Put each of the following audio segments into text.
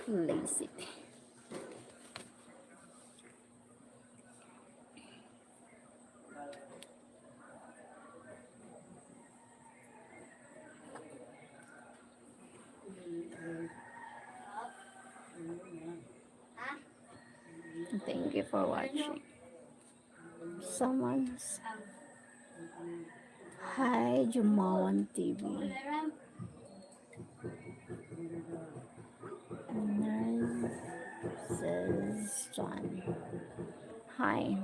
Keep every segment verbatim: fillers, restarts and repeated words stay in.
Lazy. Thank you for watching. Someone's Hi, Jumawan T V. Narcissus John. Hi.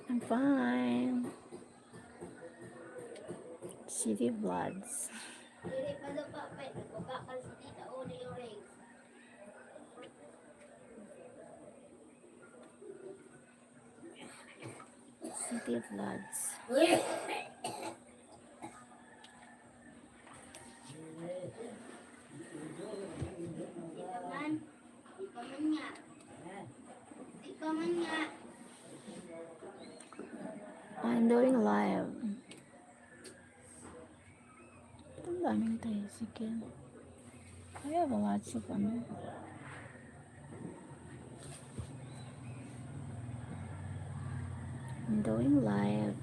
I'm fine. City Vlogs. City Vlogs. I'm doing live. Ang daming tricycle. I have a lots of ano. I'm doing live.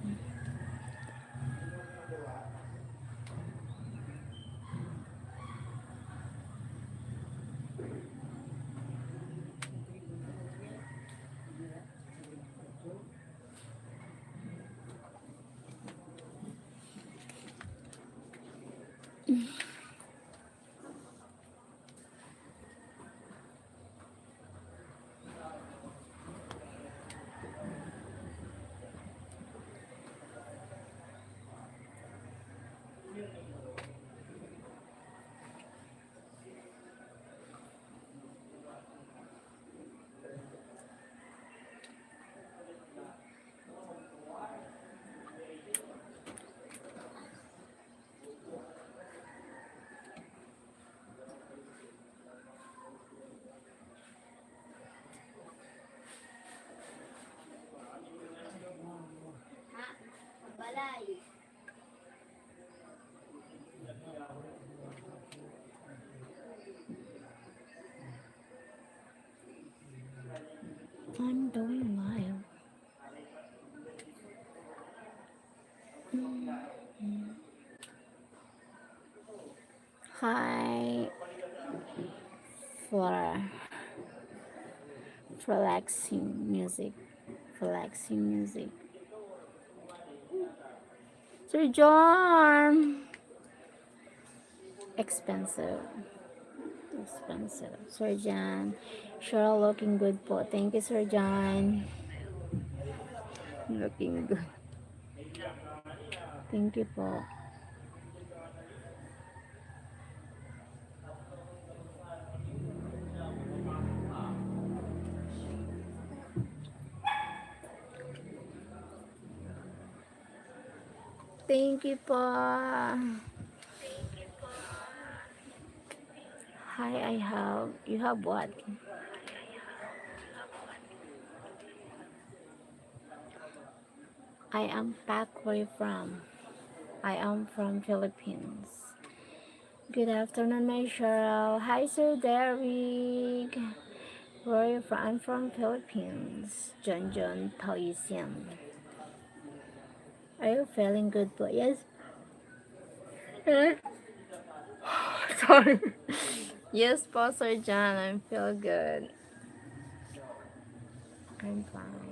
I'm doing live. Mm, mm. Hi, Flora. Relaxing music. Relaxing music. Sir John. Expensive. Expensive. Sir John. Cheryl, looking good po. Thank you, Sir John. Looking good. Thank you po. Thank you po. Hi, I have. You have what? I am Pak. Where you from? I am from Philippines. Good afternoon, my Cheryl. Hi, Sir Derek. Where are you from? I'm from Philippines. John John Talisian. Are you feeling good po? Yes. Eh? Sorry. Yes po, Sir John. I feel good. I'm fine.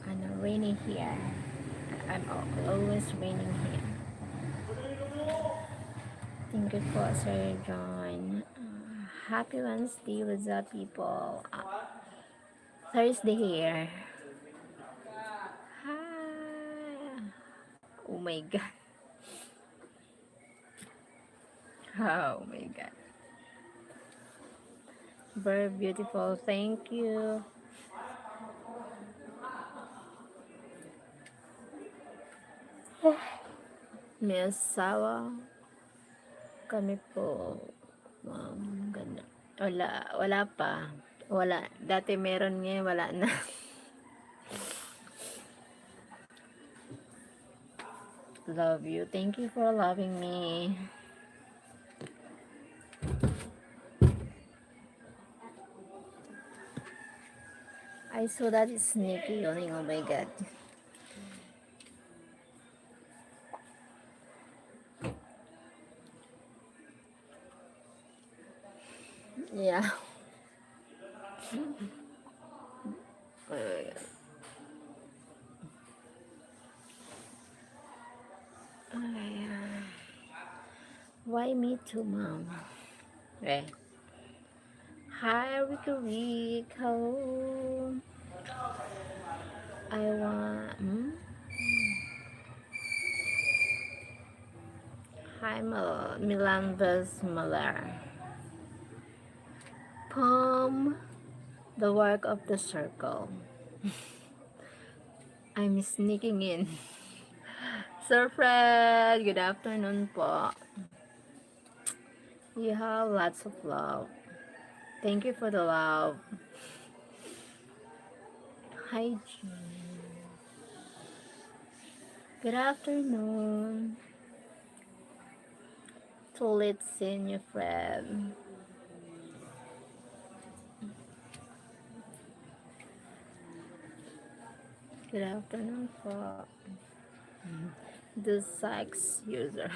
Ano, rainy here. I'm al-, always raining here. Thank you po, Sir John. Uh, happy Wednesday. What's up, people? Uh, Thursday here. Ah. Oh my God. Oh my God. Very beautiful. Thank you. May asawa kami po. Ma'am, ganda. Wala, wala pa. Wala. Dati meron, ngayon wala na. Love you. Thank you for loving me. I saw that it's sneaky yawning. Oh my God. Yeah. Oh my God. Ay, ah. Why me too, mom? Eh. Hi, Rico Rico. I want, hmm? Hi, Mil-, Milan Vesmaler. Poem, The Work of the Circle. I'm sneaking in. Sir Fred, good afternoon po. You have lots of love. Thank you for the love. Hi, Jean. Good afternoon. Too late seeing you, Fred. Good afternoon po. The sex user.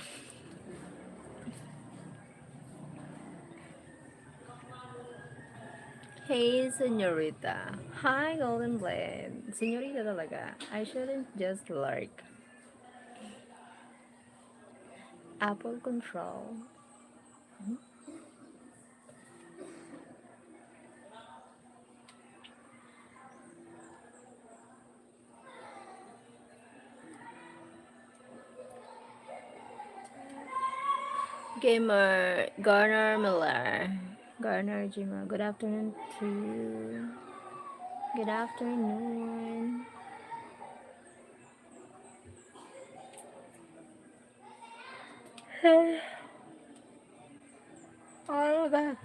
Hey, señorita. Hi, Golden Blade. Señorita talaga. I shouldn't just lurk. Apple control. Gamer Garner Miller. Garner Jima. Good afternoon to you. Good afternoon. All that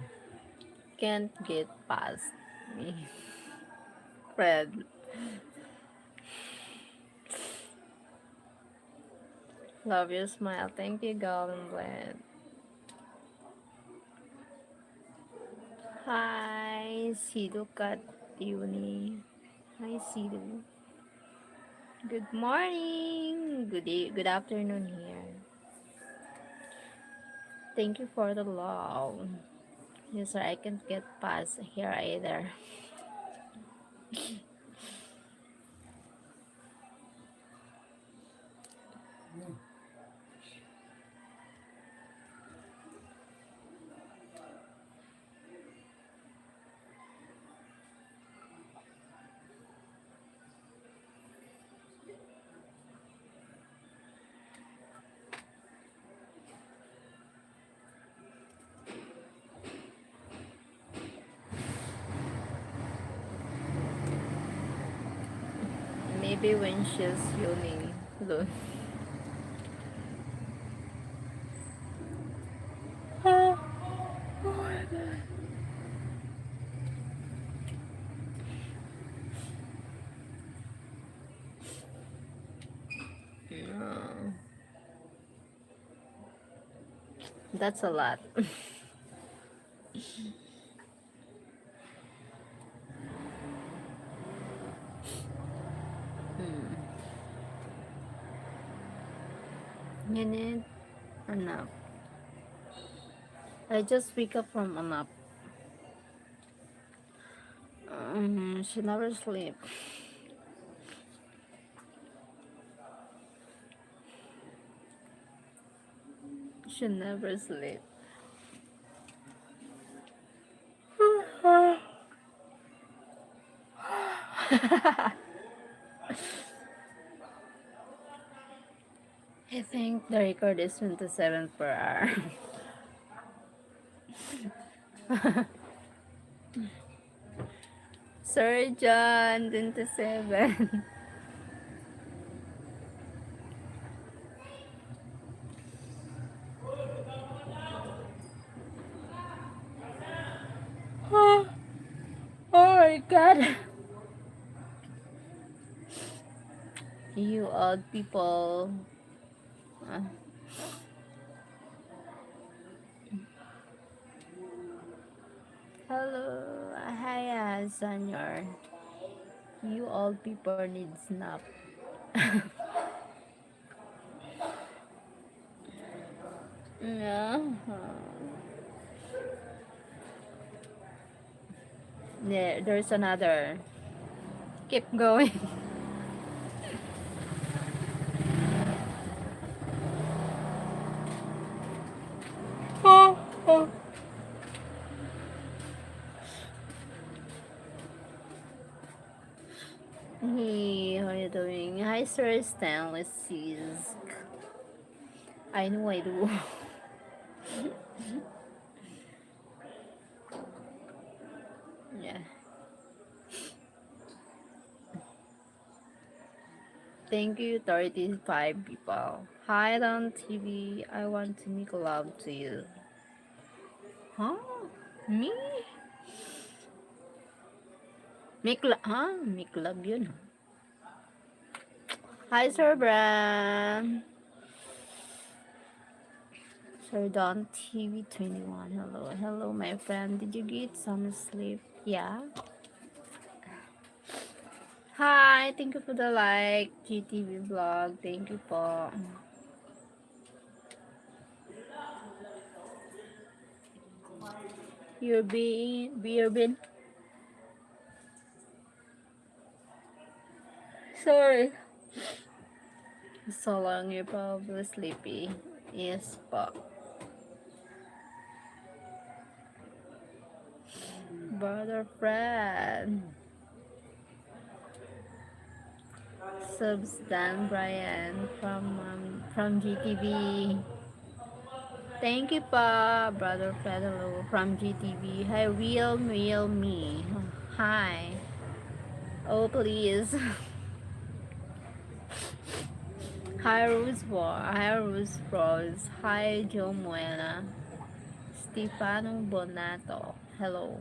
can't get past me. Fred. Love your smile. Thank you, Golden Blade. Hi, Sido Kat Yuni. Hi, Sido. Good morning. Good day, good afternoon here. Thank you for the love. Yes, sir. I can't get past here either. Maybe when she's yawning, Lord. Oh, oh my God. No. That's a lot. Hmm. Yan eh. Anak. I just wake up from a nap. Um, she never sleep. She never sleep. I think the record is twenty-seven per hour. Sir John, twenty-seven. Oh, oh my God. You old people. Hello, hi, uh, Senior. You old people need snap. Yeah. There, there's another. Keep going. Oh, oh. Hey, how you doing? Hi, Sir Stanley Sisk. I know I do. Yeah. Thank you, thirty-five people. Hi, Don T V. I want to make love to you. Huh? Me? Make love? Huh? Make love yun. Hi, Sir Bran. Sir Don T V twenty-one. Hello. Hello, my friend. Did you get some sleep? Yeah. Hi, thank you for the like, G T V vlog. Thank you po. You're being, you're being, sorry. So long, you're probably sleepy. Yes po. Brother Fred. Subs Dan Brian from, um, from G T V. Thank you pa, Brother Fred. Hello from G T V. Hi, Real, Real Me. Hi. Oh, please. Hi, Rose Wa-, hi, Rose Rose. Hi, Joe Muela. Stefano Bonato. Hello.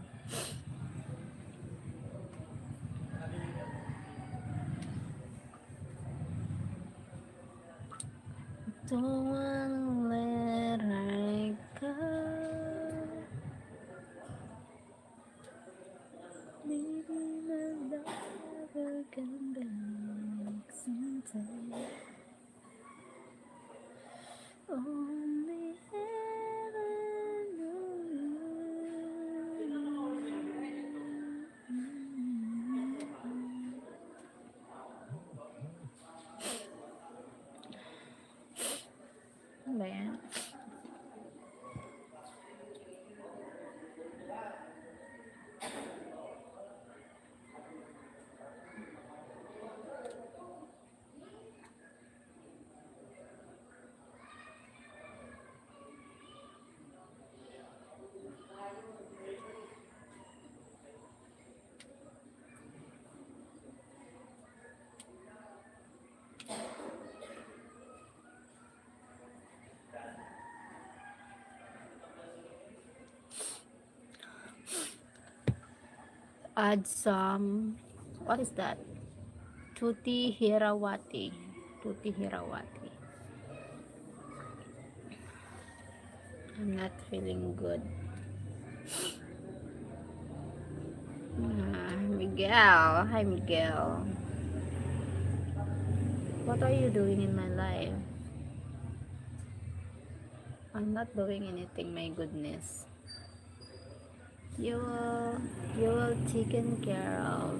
Don't wanna let her go. Maybe my lover can back someday. Only heaven knows. Ano ba yan? Add some, what is that? Tuti Hirawati. Tuti Hirawati. I'm not feeling good. Ah, Miguel. Hi, Miguel. What are you doing in my life? I'm not doing anything, my goodness. You will, you will taken care of.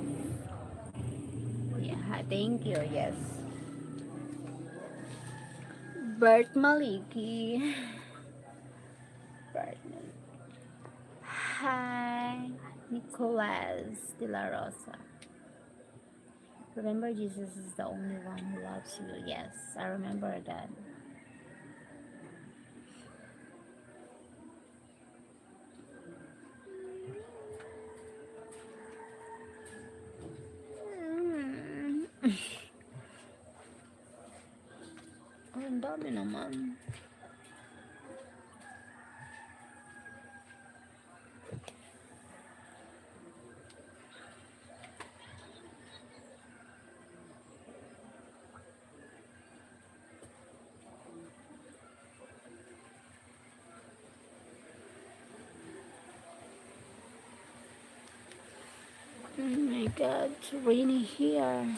Yeah, thank you, yes. Bert Maliki. Bert Maliki. Hi, Nicolas de la Rosa. Remember, Jesus is the only one who loves you. Yes, I remember that. Mm. Ay, ang dami naman. God, it's raining here.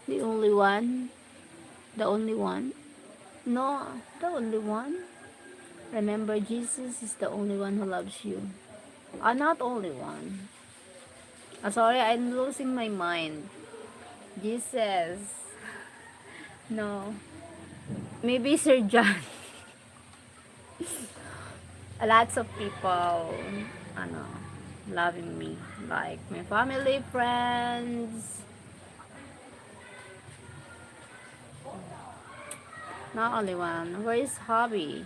The only one. The only one. No, the only one. Remember, Jesus is the only one who loves you. Ah, not only one. Ah, sorry, I'm losing my mind. Jesus. No. Maybe Sir John. Lots of people, ano, loving me. Like my family, friends. Not only one. Where is Hubby?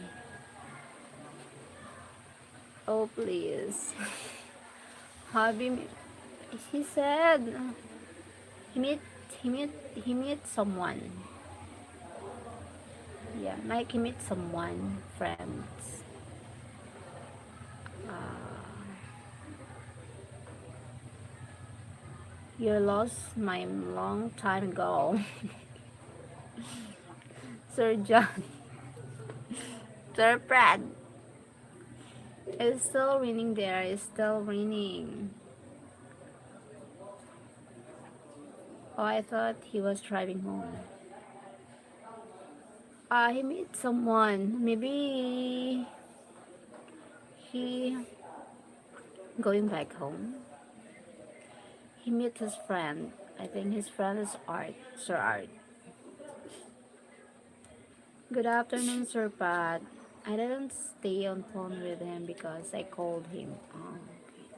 Oh, please. Hubby, he said he meet, he meet, he meet someone. Yeah, like he meet someone, friends. Uh, you lost my long time ago. Sir John. Sir Brad. It's still raining there. It's still raining. Oh, I thought he was driving home. Uh, he meet someone. Maybe he going back home. He meet his friend. I think his friend is Art, Sir Art. Good afternoon, Sir Pat. I didn't stay on phone with him because I called him. Oh, okay.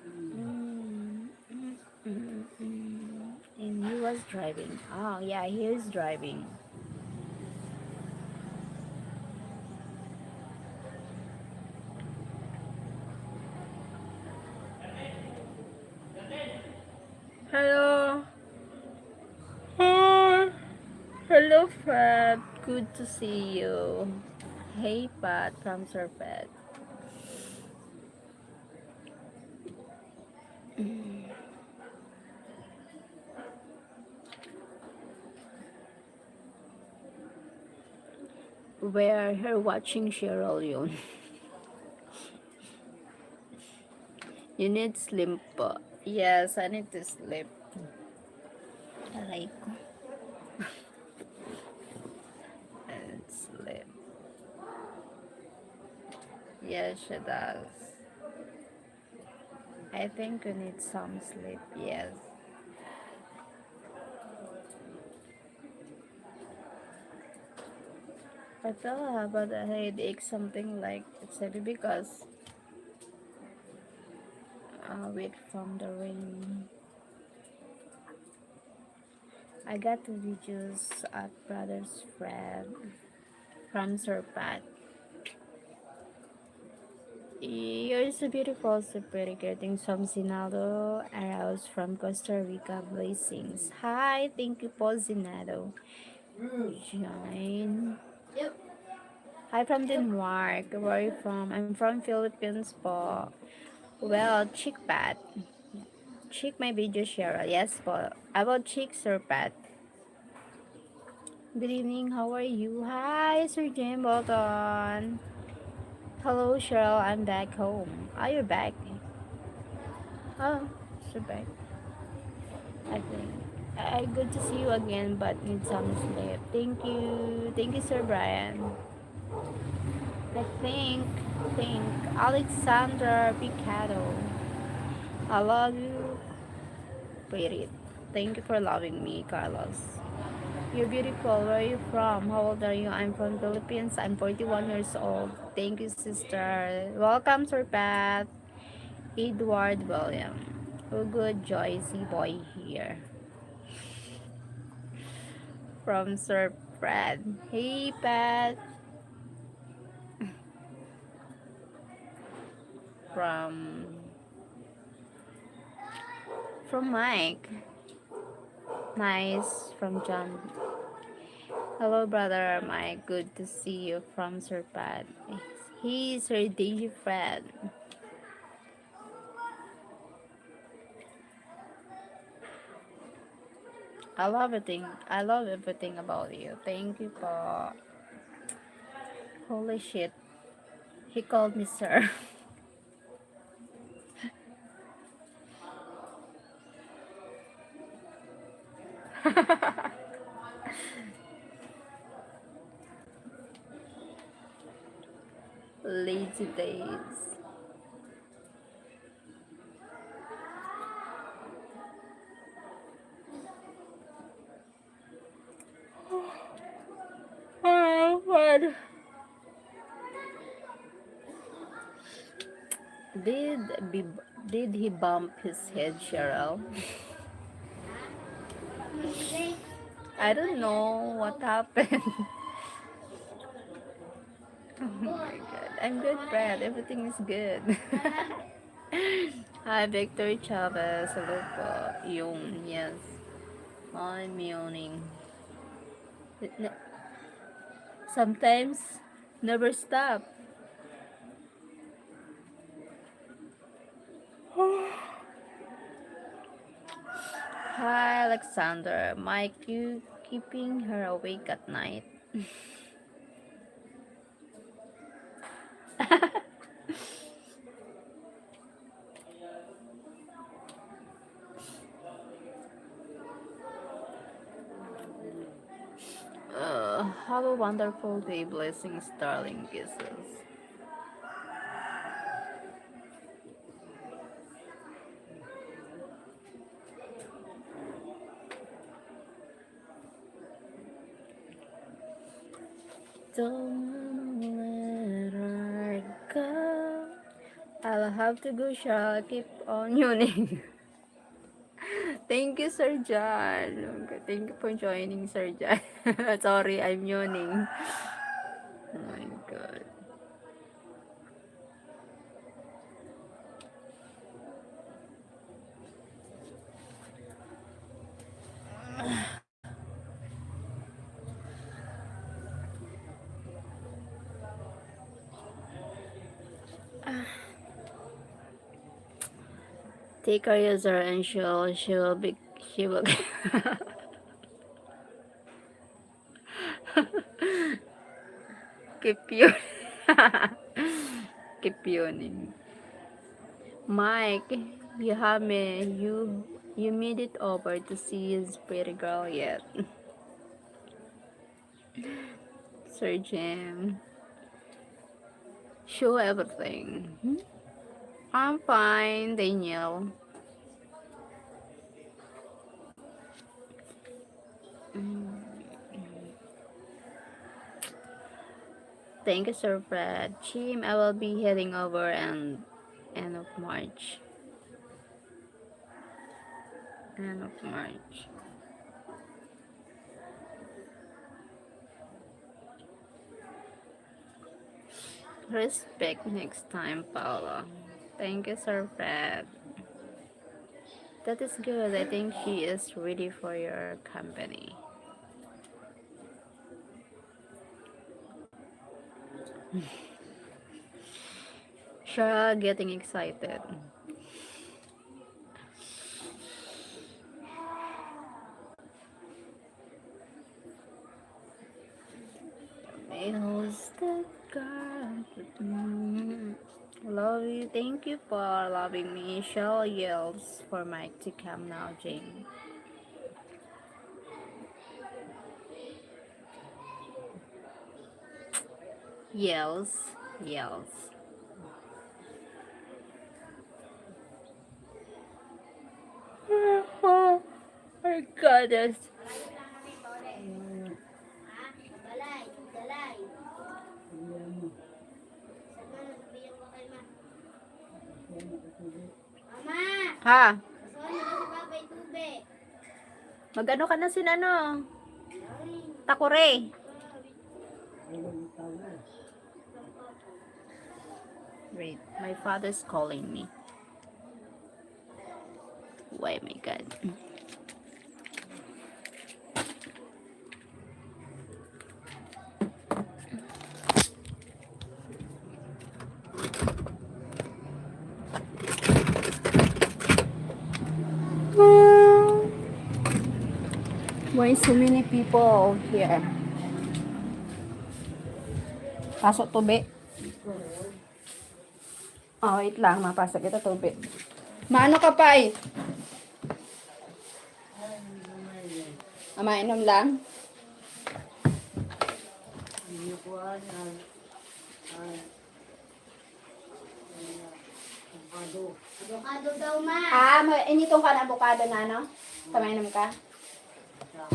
Mm, mm, mm, mm. And he was driving. Oh, yeah, he is driving. Hello. Hi. Hello, Pat. Good to see you. Hey, Pat, from Sir Pat. Where her watching Cheryl yun? You need sleep po. Yes, I need to sleep. Aray ko. And sleep. Yes, she does. I think we need some sleep, yes. I feel I have a headache, something like it's heavy because uh, wet from the rain. I got the videos at Brother's Friend from Sir Pat. You're so beautiful, so pretty. Greetings from Sinalo, Arauz from Costa Rica. Blessings. Hi, thank you po, Zinalo. Join. Hi from Denmark. Where are you from? I'm from Philippines po. Well, check Pat. Check my video, Cheryl. Yes po. I will check, Sir Pat. Good evening. How are you? Hi, Sir Jim Bolton. Hello, Cheryl. I'm back home. Are you back? Oh, Sir back. I think. I good to see you again, but need some sleep. Thank you. Thank you, Sir Brian. I think, think Alexandra Picado. I love you, Spirit. Thank you for loving me, Carlos. You're beautiful. Where are you from? How old are you? I'm from Philippines. I'm forty-one years old. Thank you, sister. Welcome, Sir Pat. Edward William. Oh, good, Joycey boy here. From Sir Fred. Hey, Pat. From from Mike. Nice. From John. Hello, brother Mike. Good to see you. From Sir Pat. Hey, Sir D J Fred. I love everything. I love everything about you. Thank you po. Holy shit. He called me sir. Lazy days. Oh, God. Did be, did he bump his head, Cheryl? I don't know what happened. Oh my God. I'm good, friend. Everything is good. Hi, Victor Chavez. Hello po. Yung, yes. I'm yawning. N-, sometimes, never stop. Hi, Alexander. Mike, you keeping her awake at night? Uh, have a wonderful day. Blessings, darling. Kisses. Don't let her go. I'll have to go, Cheryl. Keep on yawning. Thank you, Sir John. Thank you for joining, Sir John. Sorry, I'm yawning. Oh my God. Take her user and she'll, she will be, she will. Keep yawning. Keep yawning. Mike, you have me. You, you made it over to see his pretty girl yet. Sir Jim. Show everything. Hmm? I'm fine, Daniel. Mm. Thank you, Sir Fred. Jim, I will be heading over and end of March. End of March. Respect next time, Paolo. Thank you, Sir Fred. That is good. I think she is ready for your company. Siya getting excited. Who's that girl? Mm. Love you. Thank you for loving me. Shell yells for Mike to come now, Jane. Yells. Yells. Oh my goodness. Ha? Mag-ano ka na sin ano? Takure. Wait, my father's calling me. Why, my God? Why so many people here? Paso tubig. Oh, wait lang, mapasok ito tubig. Maano ka pa eh? Mainom lang. Ano kuwan, ah, ah, ano, avocado. Avocado daw, ma. Ah, ma-, initong ka na avocado na, no? Sa mainom ka? Sa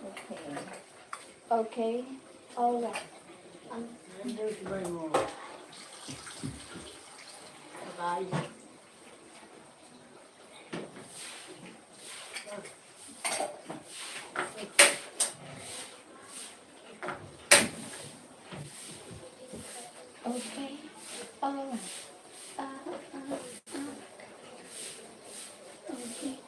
Okay. Okay. Alright. Ang Okay. Alright. Ah, ah, ah. Okay.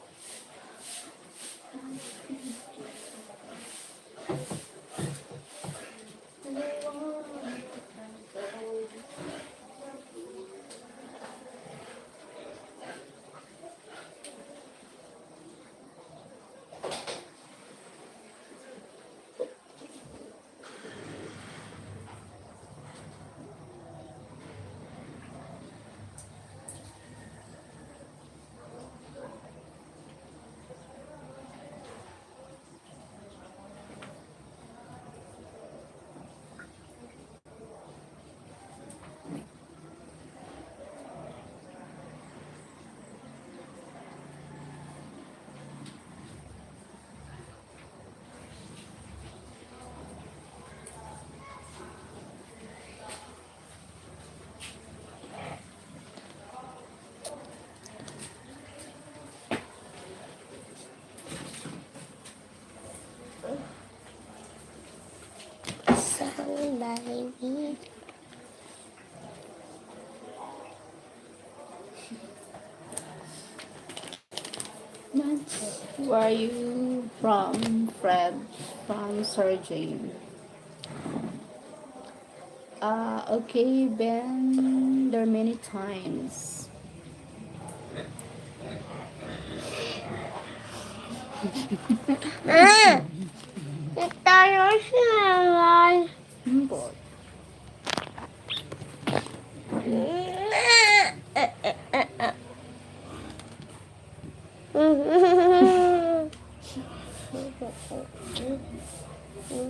Saan ba ini? Where are you from, Fred? From Sir Jane. Ah, okay, been there many times. Ah! Tayo siya, Ambot.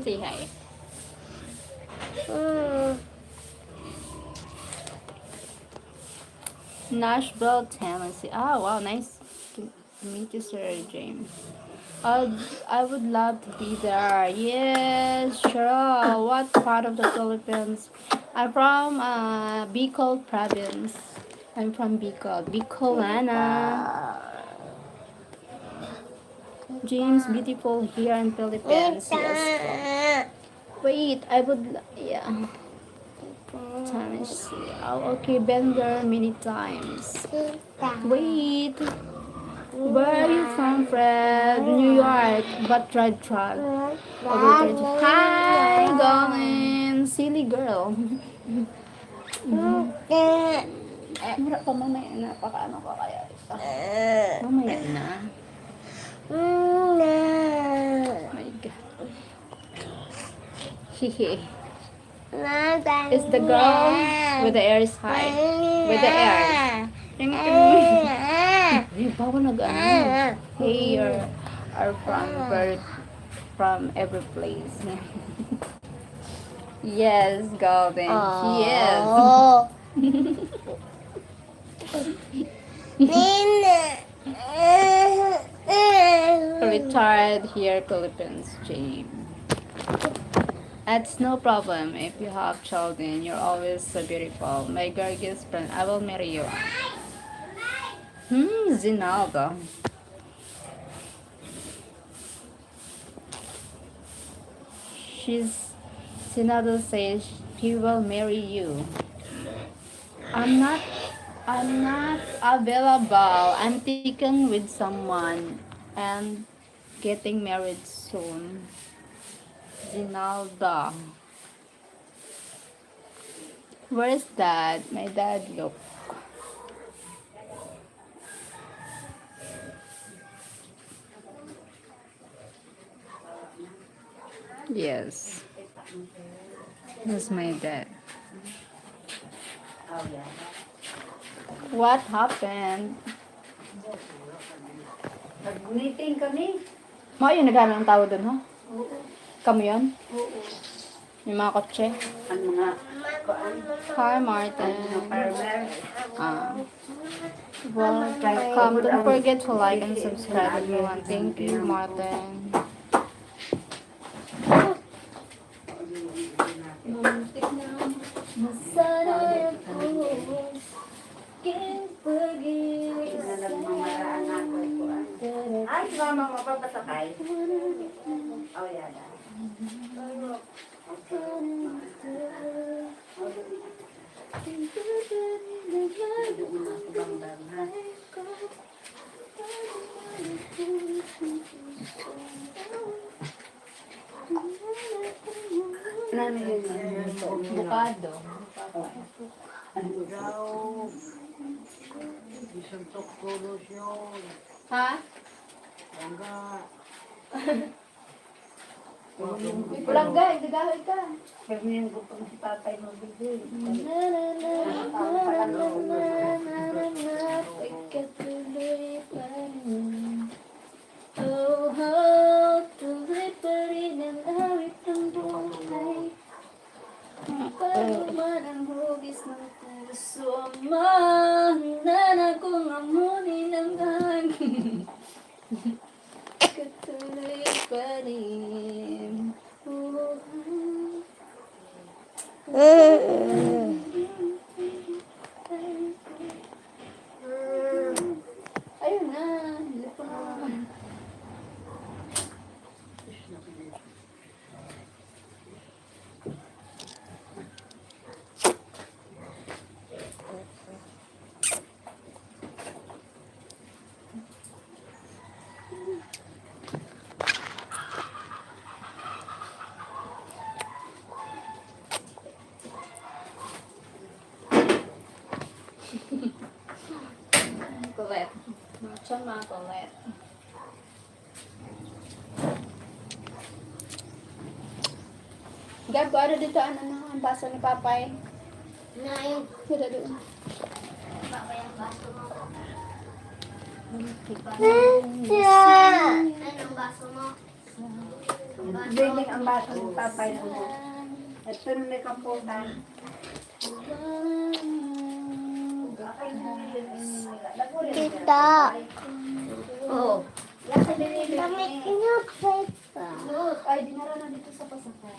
Say hi. Nashville, Tennessee. Ah, wow, nice to meet you, Sir James. I'd, I would love to be there. Yes, sure. What part of the Philippines? I'm from, uh, Bicol province. I'm from Bicol. Bicolana. James, beautiful here in Philippines. Yes. Wait, I would, l-, yeah. Tennessee. Oh, okay, been there many times. Wait. Where are you from, Fred? New York, but tried tried. Hi, Golden. Silly girl. Eh, mura pa, mamaya na. Pakaano ka kaya ito? Mamaya na. My God. Hehe. It's the girl with the ears high. With the ears. Ting, ting. Ay, bawal nag-ano. Hey, you're, are from, very, from every place. Yes, Golden. Yes. Retired here, Philippines, Jane. It's no problem if you have children. You're always so beautiful. My girl gives friend, I will marry you. Hmm, Zinaldo. She's, Sinado says he will marry you. I'm not, I'm not available. I'm taken with someone and getting married soon. Zinalda. Where's dad? My dad, look. Yes. That's my dad. What happened? Nag-meeting kami. Mga yun, naghahanap ng tao dun, ha? Oo. Kamo yun? Oo. Yung mga kotse? Ang mga, kuan, hi, Martin. Mga farmer. Ah. Welcome. Don't forget to like and subscribe, everyone. Thank you, Martin. Muntik na masanay ako. King pag-iisip. Ay, si mama mo, papasakay? Oh, yan. Ano yun? Bukado. Ano daw? Isang doktor siya. Ha? Langga. Walang ga, igagahoy ka. Pero ngayon, gutom si Tatay Magbigay. Ikatuloy pa rin. Oh, oh, tuloy pa rin ang awit ng buhay. Paano man ang hugis ng puso, Ama, nanakong amunin ang hangin. Katuloy pa rin. Ayun na, hindi pa naman. Kulit. Mga tiyan, mga kulit. Gab, kung ano dito, ano na, ang baso ni Papay? Nain. Dito doon. Papay, ang baso mo. Ano ang baso mo? Bibig ang baso ni Papay mo. Ito na may kamputan. Tita. Oo. Damit niya, Pepa. Ay, dinara na dito sa pasakan.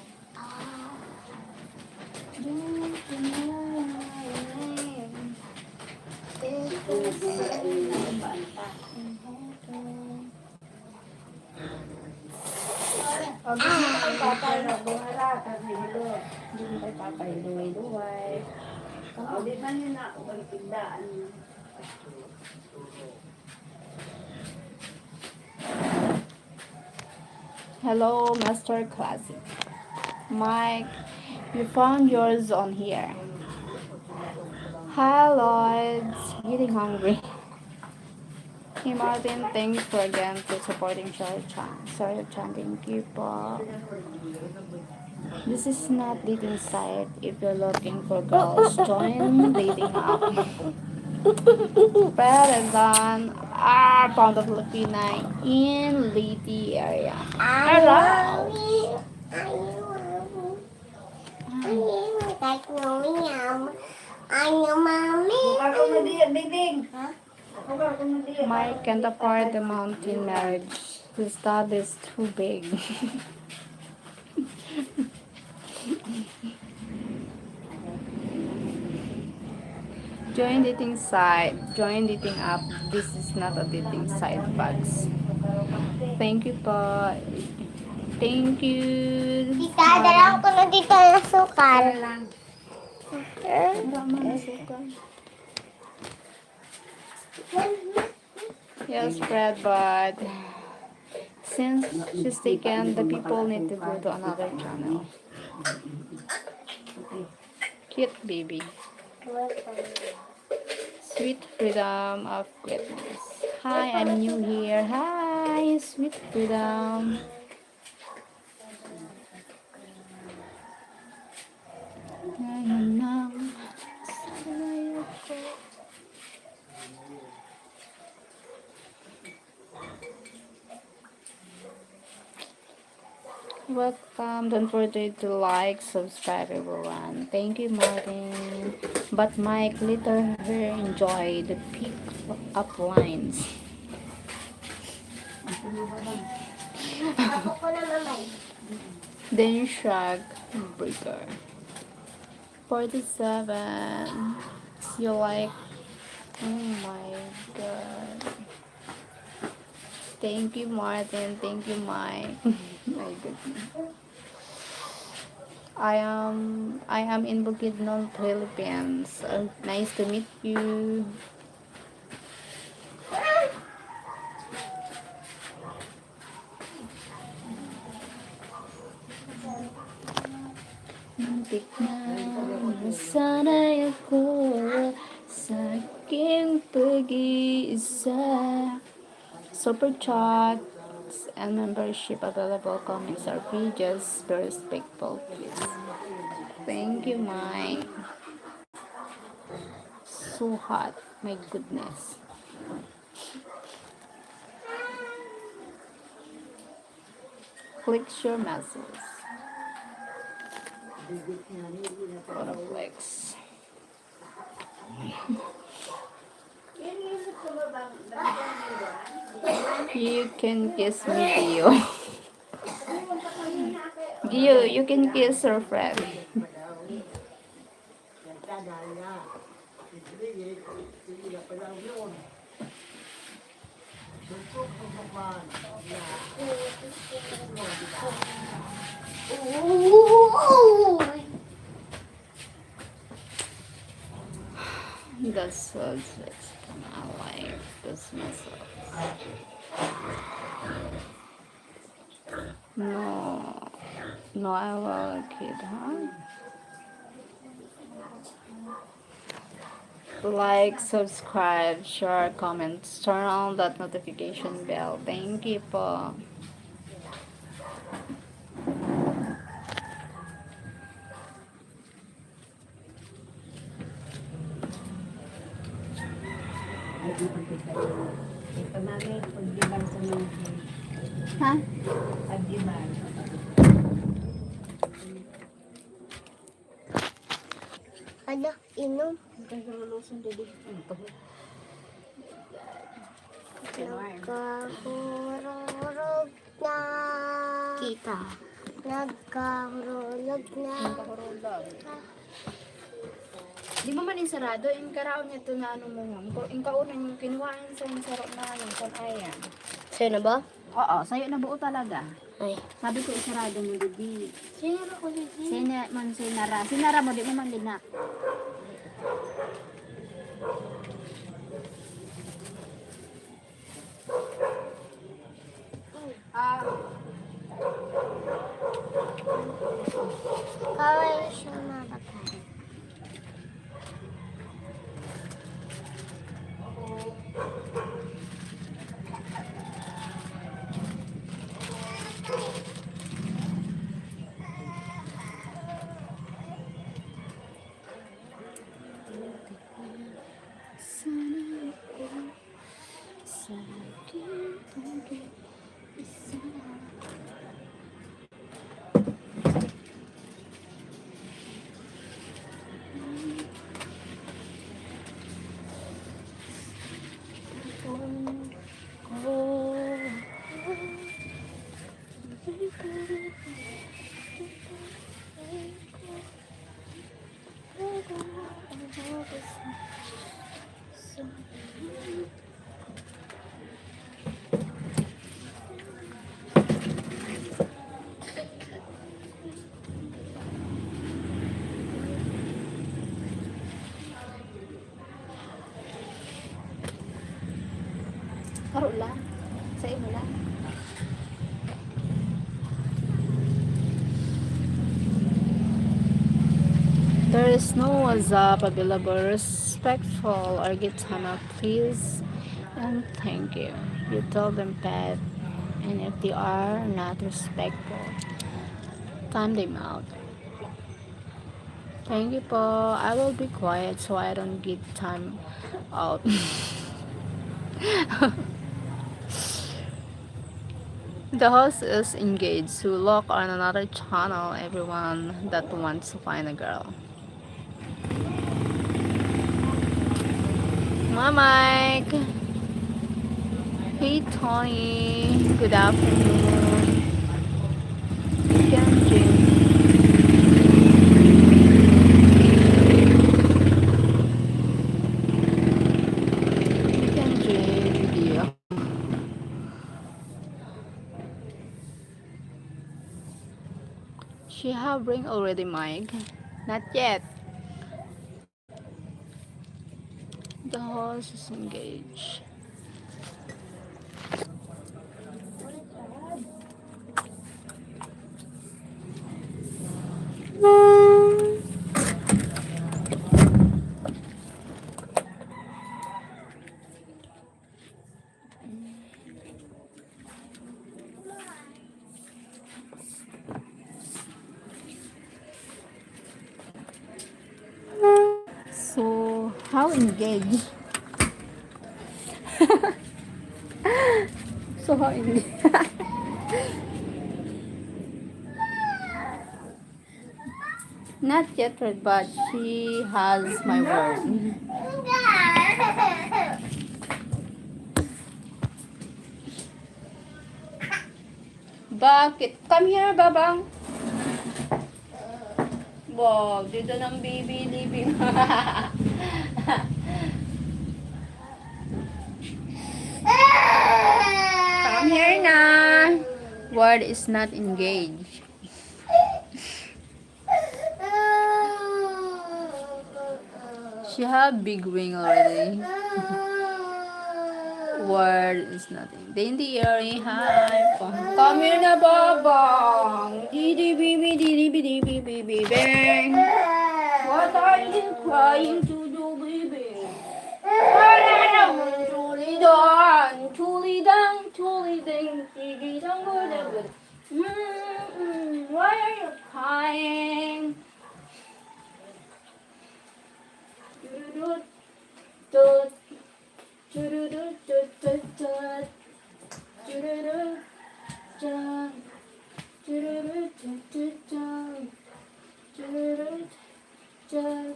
Pag gusto mo kay Papa, no, buhara, kami hilo. Hindi mo kay Papa, hiluway-luway. Kamo, di ba yun na ako kay pindaan? Hello, Master Classic. Mike, you found yours on here. Hi, Lloyds. Getting hungry. Hey, Martin, thanks for again for supporting Share Chan. Share Chan, thank you po. This is not dating site. If you're looking for girls, join dating app. Present. Ah, from the Filipina in Leyte area. Hello. Ano, mami? Ano, mami? Buka ko na diyan, bibing. Ha? Buka ko na diyan. Mike can't afford the mountain marriage. The stud is too big. Join dating site. Join dating app. This is not a dating site, bags. Thank you po. Thank you. Tita, dala ko na dito ng sukal. Wala man ang sukal. Yes, Fred, but since she's taken, the people need to go to another channel. Cute baby. Sweet freedom of greatness. Hi, I'm new here. Hi, sweet freedom. Ngayon lang, sanay ako. Welcome. Don't forget to like, subscribe, everyone. Thank you, Martin. But Mike, later her enjoy the pick up lines. Ako ko na, mamay. Then Shrek, Breaker. forty-seven. You like? Oh my God. Thank you, Martin. Thank you, Mike. My goodness. I am I am in Bukidnon, Philippines. Uh, nice to meet you. Muntik na masanay ako sa aking pag-iisa. Super chats and membership available. Comments are free. Just be respectful, please. Thank you, Mike. So hot. My goodness. Flex your muscles. What a flex. You can kiss me, Dio. Dio, you can kiss her friend. That's so sweet. I like this muscles. No, no, I will keep, huh? Like, subscribe, share, comments, turn on that notification bell. Thank you po. Ito, mami, pagdibar sa mga Ha? Pagdibar. Ano? Inom? Nagkahururog na. Kita. Nagkahurulog na. Di mo man insarado, yung karaon niya to na ano mo, ma'am. Ko- Yung kauna yung kinuhaan sa yung sarap na ano, kung ayan. Sa'yo na ba? Oo, sa'yo na buo talaga. Ay. Sabi ko, isarado mo, di. Sino ko, Lizzie? Sina, man, sinara. Sinara mo, di mo man linak. Ah, Kaway siya mabakal. Karo lang. Sa imo lang. There is no what's up available. Respectful or gitana, please and thank you. You tell them that, and if they are not respectful, time them out. Thank you po. I will be quiet so I don't give time out. The host is engaged, so look on another channel, everyone that wants to find a girl. Hi, Mike. Hey, Tony. Good afternoon. You can drink. You can drink video. She have ring already, Mike? Not yet. The host is engaged. So, how engaged? So, how engaged? Not yet, but she has my word. Bakit? Come here, Babang. Wow, dito ng baby living. Come here na. Word is not engaged. She have big wing already. Word is nothing. Then the earring high. Come here na, Babang. Didi bibi, didi bidi bibi bang. What are you crying to do, baby? Wala naman, tulidan, tulidan, tulidan, tulidan, whatever. Mm-mm. Why are you crying? Chururut, tut. Chururut, tut, tut, tut. Chururut, chan. Chururut, tut, tut, chan. Chururut, chan.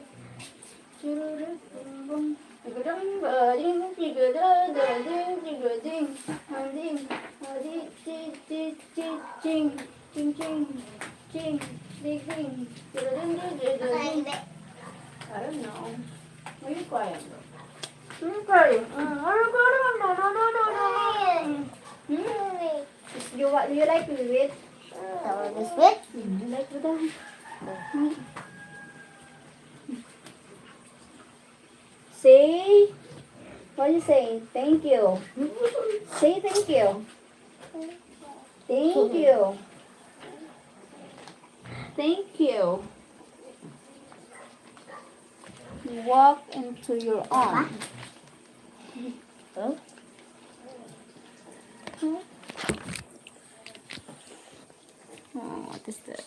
Chururut, bum, bum. Tigadang, bading, tigadang, dading, tigading. Manding, madi, ti, ti, ti, ching. Ching, ching, ching, ding, ding, ding, ding, ding, ding, ding. I don't know. Are you crying? Are you crying? Mm, are you crying? No, no, no, no, no. Mm. You wa-, you like biscuit? That one biscuit? Mm, you like biscuit? Mm. Say, what do you say? Thank you. Say thank you. Thank you. Thank you. Walk into your own. Huh? Huh? Oh, what is that?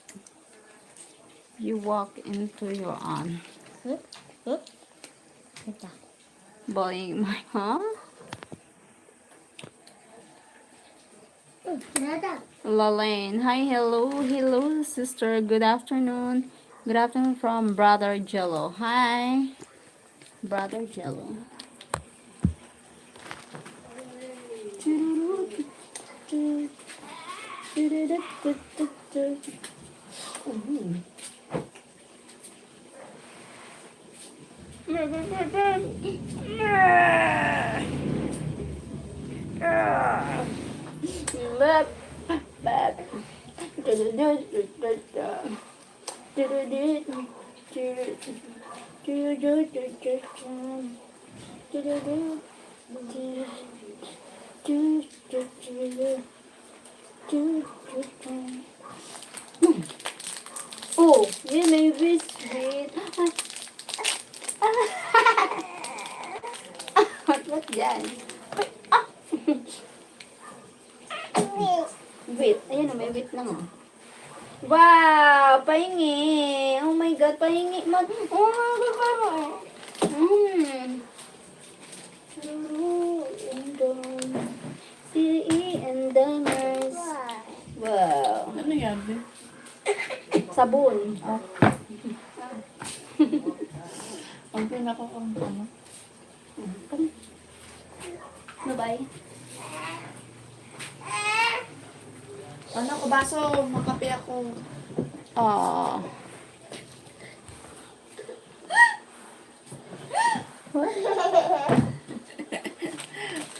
You walk into your own. Huh? Huh? Ito. Boing, my, huh? Lalaine. Hi, hello, hello, sister. Good afternoon. Good afternoon from Brother Jello. Hi, Brother Jello. Oh, you may be sweet. What, what yan? Wait, ah. Wait, ayan o, may wait na nga. Wow, pahingi. Oh my God, pahingi man. Oh my God, pahingi. Mm. True and done. Silly and done. Wow. Ano yan, Be? Sabon. Ang pinaka ang ano. Bye-bye. Ano ko baso? Makape ako. Oh.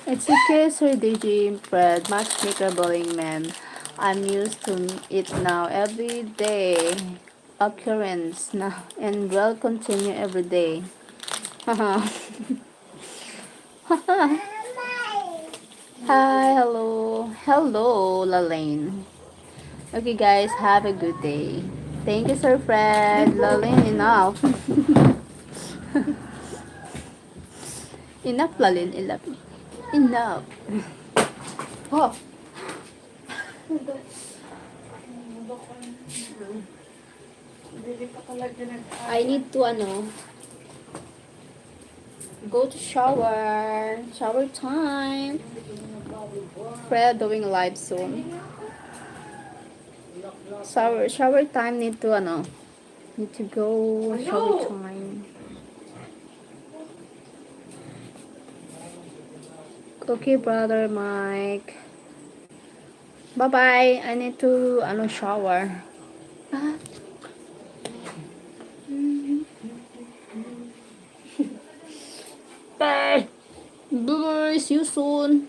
It's okay, Sir D J Fred, matchmaker bowling man. I'm used to it now. Everyday occurrence na and will continue every day. Haha. Hi, hello. Hello, Lalaine. Okay, guys, have a good day. Thank you, Sir Fred. Lalaine, enough. Enough, Lalaine, enough. Enough. Oh. Hindi pa talaga nag- I need to, ano, go to shower. Shower time. Fred doing live soon. Shower, shower time need to, ano, need to go shower time. Okay, brother Mike. Bye-bye. I need to, ano, shower. Ah. Bye. Bye. See you soon.